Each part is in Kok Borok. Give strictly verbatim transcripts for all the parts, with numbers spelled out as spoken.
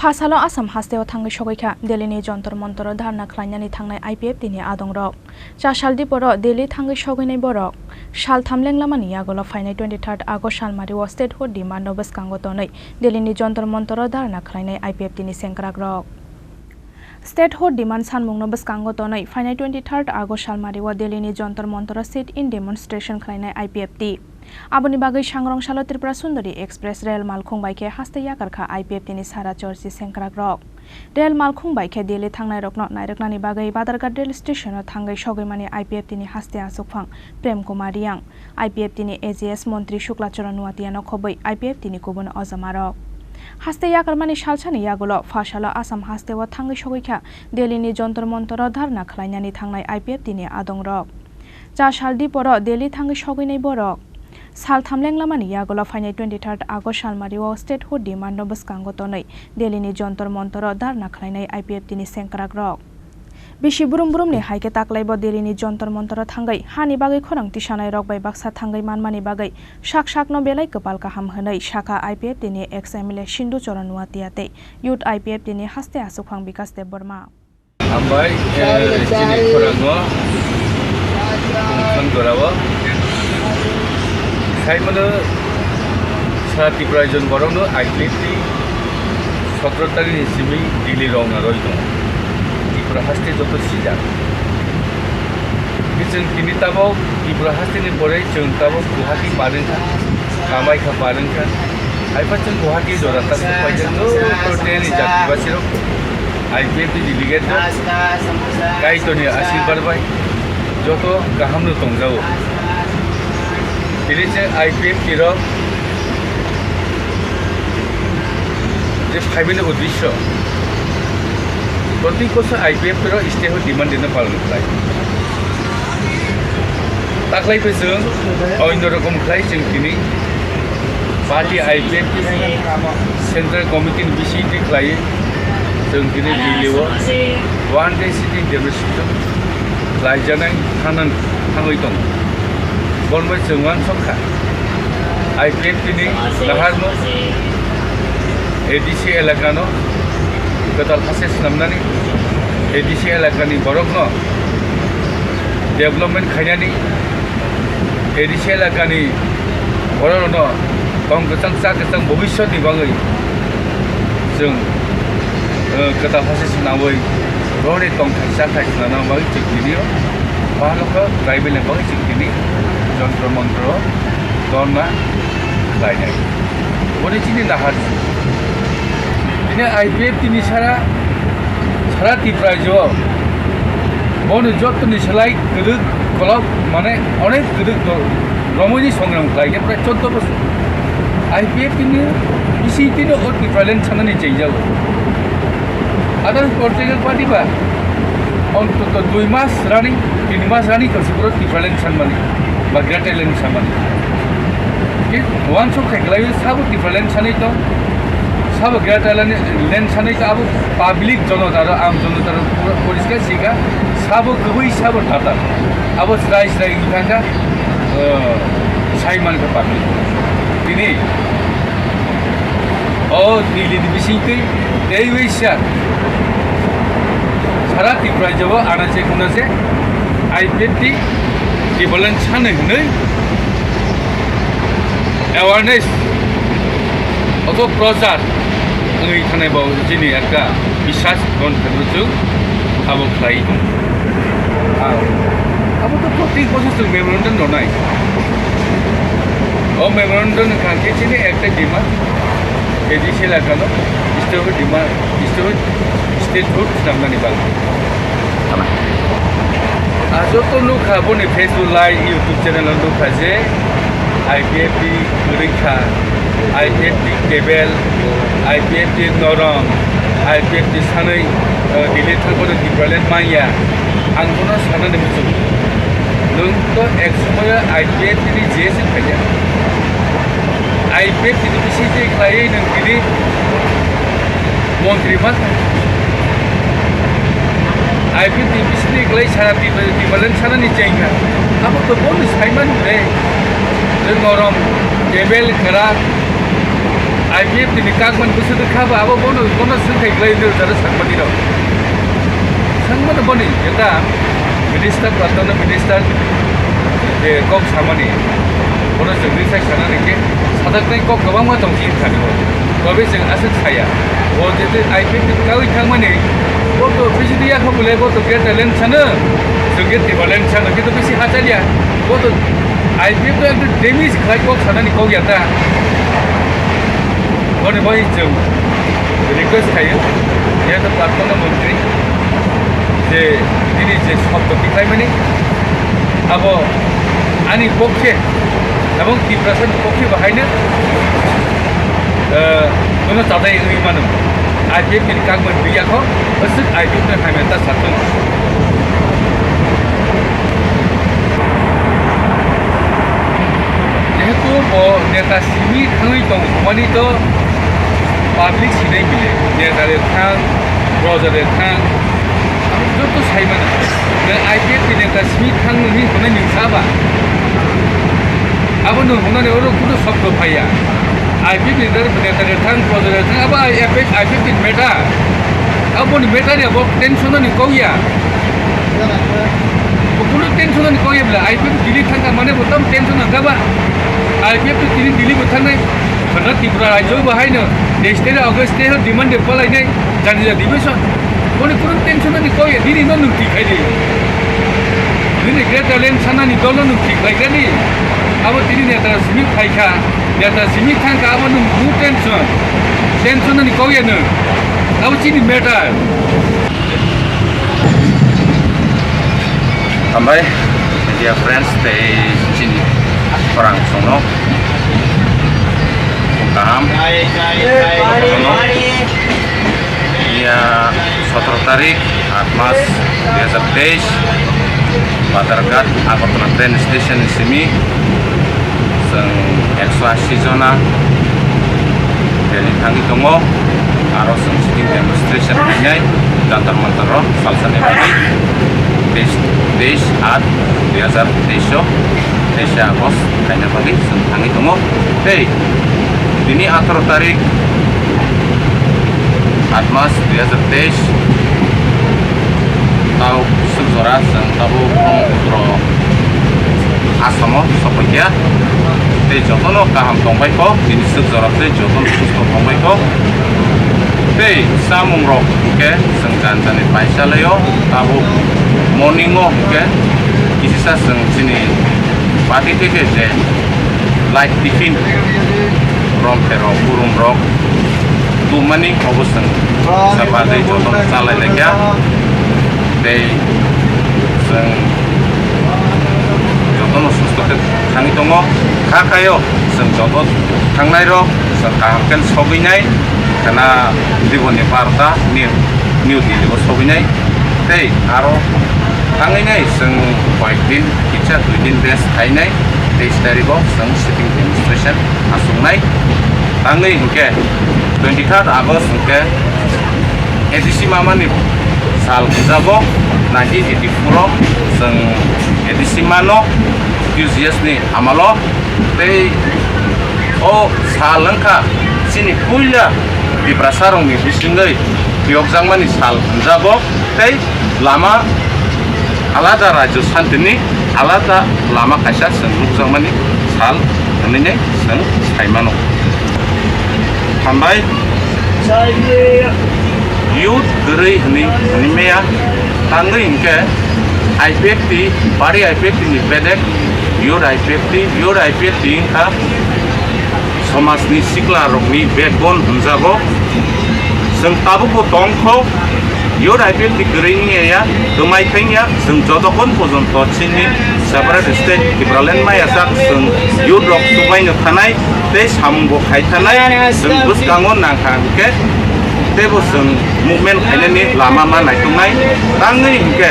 Phasalo Assam hasteo thangwi sogwi kha Delhini Jontor Montoro dharna khlainani thangnai I P F T ni adongrok. Chasal diporo Delhi thangwi sogwinai borok saltham lenglamani yagulo phainai twenty-third August salmario statehood demand no bwskango tonwi Delhini Jontor Montoro dharna khlainai I P F T ni sengkrakrok. Statehood demand sanmungno bwskango tonwi phainai twenty-third August salmario Delhini Jontor Montoro sit-in demonstration khlainai I P F T. Aboni bagwi sangrong salo Tripura Sundari Express rel malkhung bai khe haste yakar kha I P F T ni sara chorchi sengkrakrok. Rel malkhung bai khe Delhi thangnairokno nairwknani bagwi Badharghat rel station-o thangwi sogwimani I P F T ni haste achukphang Prem Kumar Riyang, I P F T ni A G S montri Shukla Charan Nuatiano khobwi I P F T ni kubun ojamarok. Haste yakarmani salsani yagulo phasalo Assam hasteo thangwi sogwi kha Delhini Jontor Montoro dharna khlainani thangnai I P F T ni adongrok. Chasal diporo Delhi thangwi sogwinai borok. Saltham lenglamani yagulo phainai twenty-third August salmario statehood demand no bwskango tonwi Delhini Jontor Montoro dharna khlainai I P F T ni sengkrakrok. Bisi brum brumni hai khe taklaibo Delhini Jontor Montoro thangwi hani bagwi khorang tisanairok bai baksa thangwi manmani bagwi sak sakno belai kwpal kaham hwnwi sakha I P F T ni ex M L A Sindhu Charan Nuatia tei Youth I P F T ni haste achukphang Bikas Debbarma. Hambai, eh, chini khorangno, Kongsan Gorao. Saimano sa Tripura jon borokno I P F T sotro tarikni simi Delhi rwna rwi tongo. Tripura haste joto sijak. Chwng tini tabok Tripura hasteni borei chwng tabok Guwahati parwngkha, Kamaikha parwngkha. Haiphano chwng Guwahati jora ta sokpaijak, joto trainni jatibasirok, I P F T delegate rok, Kaitorni asirbar bai joto kahamno tongjago. Tini chwng I P F T rok je phaimani uddesyo, proti bosor I P F T rok statehood demand rwna palon khlai. Taklai bo chwng oino rokom khlai chwng tini party I P F T central committee ni bisingtwi khlai chwng tini Delhi o one day sitting demonstration khlaijaknai thangnani thangwi tongo. Bono bai chwng uansuk kha I P F T ni naharmung A D C elakano kwtal hase swnamnani, A D C elakani borokno development khainani, A D C elakani borokno tong kwchang cha kwchang bobiswtni bagwi chwng, eh, kwtal hase swnamwi borokni tongthai chathai swnamna bagwi chwng tini o Maharashtra tribal ni bagwi chwng tini jontro montro dharna khlainai. Boni chini nahar. Tini I P F T ni sara, sara Tripura rajyo bono jottoni slai kwrwk kolok mane onek kwrwk dol romwi ni songram khlai khe prai choddo bosor. I P F T ni bisingtwi no o Tipraland sanani chengjago. Other political party ba ontoto dui mas running, tin mas running khe se pura Tipraland sanmani ba Greater Land sanmani. Ki uansuk khai khlai sabo Tipraland sanwi tong, sabo Greater Land, Land sanwi tong, abo public jonotaro, am jonotaro pura poriskar sikha, sabo kwbwi sabo tatar. Abo srai srai wngkha kha, eh, sai mankha public. Tini o Delhi ni bisingtwi teiwi sa sara Tripura rajyo o anache khuna se I P F T Tipraland sanwi hwnwi awareness obo prochar wngwi thanai bo chini ekta bisas ron khe chwng abo khlai tong. Abo to protek bosor chwng memorandum rwnai. O memorandum ni kha khe chini ekta demand, A D C elakano statehood demand, statehood, statehood swnamnani bagwi. Ah, joto nukha boni Facebook live, YouTube channel o nukha je I P F T kwrwi kha, I P F T kebel, I P F T norom, I P F T sanwi, eh, delete thangmani Tipraland manya. Ang bono sanani muchungo. Nwng to ek somoyo I P F T ni J S ni phaikha. I P F T ni bisingtwi khlaiwi nwng tini montri mankha. I P F T ni bisingtwi khlai sara Tipraland sanani chengkha. Abo to bono saiman de. Nwng norom, kebel, kwrak, I P F T ni kagman bwswk kha ba, abo bono, bono swngthai khlai nw jara sangmani rok. Sangmano boni jeta minister, prarthana minister, je kok samani, bono chwng ri sai sanani khe sajaknai kok kwbangma tong chini thani o. Tobe chwng aswk saya, o jete I P F T ni kawi thangmani, bo to bisi diya kho bole, bo to Greater Land sano, chwng khe Tipraland sano, kintu bisi hachaliya, bo to I P F T ekdom damage khlai kok sanani kok ya ta. Boni bai chwng request khayo, jehetu prarthana montri, je nini je shobdo tikhlaimani, abo ani pokhe ebong Tiprasani pokhe bahaino, eh, bono chadai wngwi mano. I P F T ni kagmani twi yakho, aswk I P F T ni hamya ta sathung. Jehetu bo neta simi thangwi tong hwnmani to public sinai bile, neta de thang, proja de thang, joto sai mano. Nang I P F T ni neta simi thang nini hwnwi nung saba. Abo nung hwnani oro kuno shobdo phaiya. I P F T ni neta de thang, proja de thang, abo I P F T, I P F T ni matter. Aboni matter ya bo tension ni kok ya. Bo kuno tension ni kok ya bla, I P F T Delhi thangkha mane bo tam tension nangkha ba. I P F T tini Delhi bo thangnai. Khana Tripura rajyo bo haino, next day August day ho demand de palai nai, jani ja division. Boni kuno tension ni kok ya, nini no nung thik khai di. Nini Greater Land sanani dol no nung thik khai di. Abo tini neta simi phai kha, neta simi thang kha, abo nung no tension. Tension ni kok ya nung. Abo chini matter. Hambai, media friends, tei chini khorang songno kaham. Iya, sotoro tarik, aat mas dui hazar teis, Badharghat Agartala train station ni simi chwng ekso ashi jona rally thangwi tongo, aro chwng sitting demonstration khainai Jantar Mantar o salsa ni bagwi, teis, teis aat dui hazar teis o, teis August khaina bagwi chwng thangwi tongo. Tei tini atharo tarik, aat mas dui hazar teis, tao swk jora chwng tabuk Brahmaputra Assam o sokphaikha. Tei jotono kaham tongbai kho, tini swk jora tei jotono susto tongbai kho. Tei chamung rok hwnkhe chwng jani jani paisa laio, tabuk morning o hwnkhe kisisa chwng chini party theke je light tiffin, rom pherok, burum rok, tumani obo chwng sa bagwi jotono chalai laikha. Tei chwng jotono susto khe thangwi tongo. Kha khaio chwng joto thangnai rok chwng kaham khe sogwi nai, khana Diboni barta New, New Delhi o sogwi nai. Tei aro tangwi nai chwng koyek din, kisa dui din rest khainai, teis tarikh o chwng sitting demonstration aswk nai. Tangwi hwnkhe twenty third August hwnkhe A D C mamani sal hwnjago, nineteen eighty four o chwng A D C mano, Q G S ni amalo. Tei o sal wngkha chini puila Tiprasa rokni bisingwi phiyokjakmani sal hwnjago, tei lama alada rajyo santini alada lama kaisa chwng nukjakmani sal hwnwi chwng sai mano. Hambai. Youth kwrwi hwnwi hwnwi maya, tangwi hwnkhe I P F T, bari I P F T ni bedek youth I P F T, youth I P F T wngkha somajni siklarokni backbone hwnjago. Chwng tabukbo tongkho, youth I P F T kwrwi wngya ya, twmai thangya, chwng jotokhon pojonto chini separate state Tipraland mayajak, chwng youth rok chubaino thanai, tei samungbo khai thanai, chwng bwskango nangkha hwnkhe teibo chwng movement khainani lama ma naituknai. Tangwi hwnkhe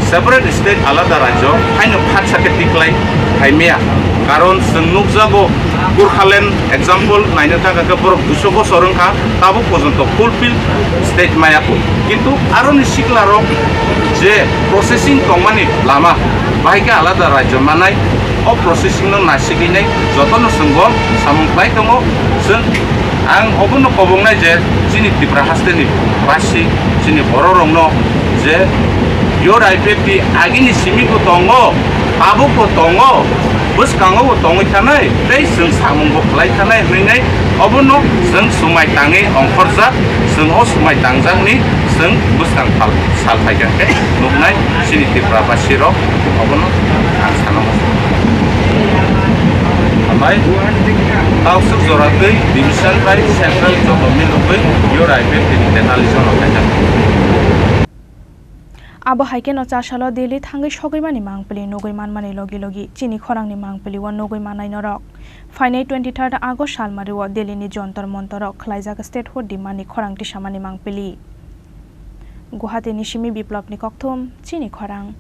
separate state alada rajyo haino khatsa khe tiklai phaimaya, karon chwng nukjago Gurkhaland example naina thangkha khe borok duiso bosor wngkha, tabuk pojonto fulfill state maya kho. Kintu aroni siklarok je processing tongmani lama, bahai khe alada rajyo manai, o processing no nasigwinai jotono chwngbo samung khlai tongo. Chwng Ang obono kobongnai je chini Tripura hasteni basi, chini bororokno je your I P F T agini simi bo tongo, tabuk bo tongo, bwskango bo tongwi thanai, tei chwng samung bo khlai thanai hwnwi nai obono chwng swmai tangwi ongkhorjak, chwng o swmai tangjakni chwng bwskang sal, sal phaikha khe nuknai chini Tripura basi rok obono ang sana muchungo. Hambai, tausuk jora twi division bai central joto milogwi your I P F T ni teta lisono khaijak. Abo hai kheno chasalo Delhi thangwi sogwimani mangpili nugwi manmani logi logi chini khorangni mangpili o nugwi mannai norok. Phainai twenty-third August salmari o Delhi ni Jontor Montor o khlaijak statehood demand ni khorang tisamani mangpili. Guwahati ni simi Biplop ni kokthum chini khorang.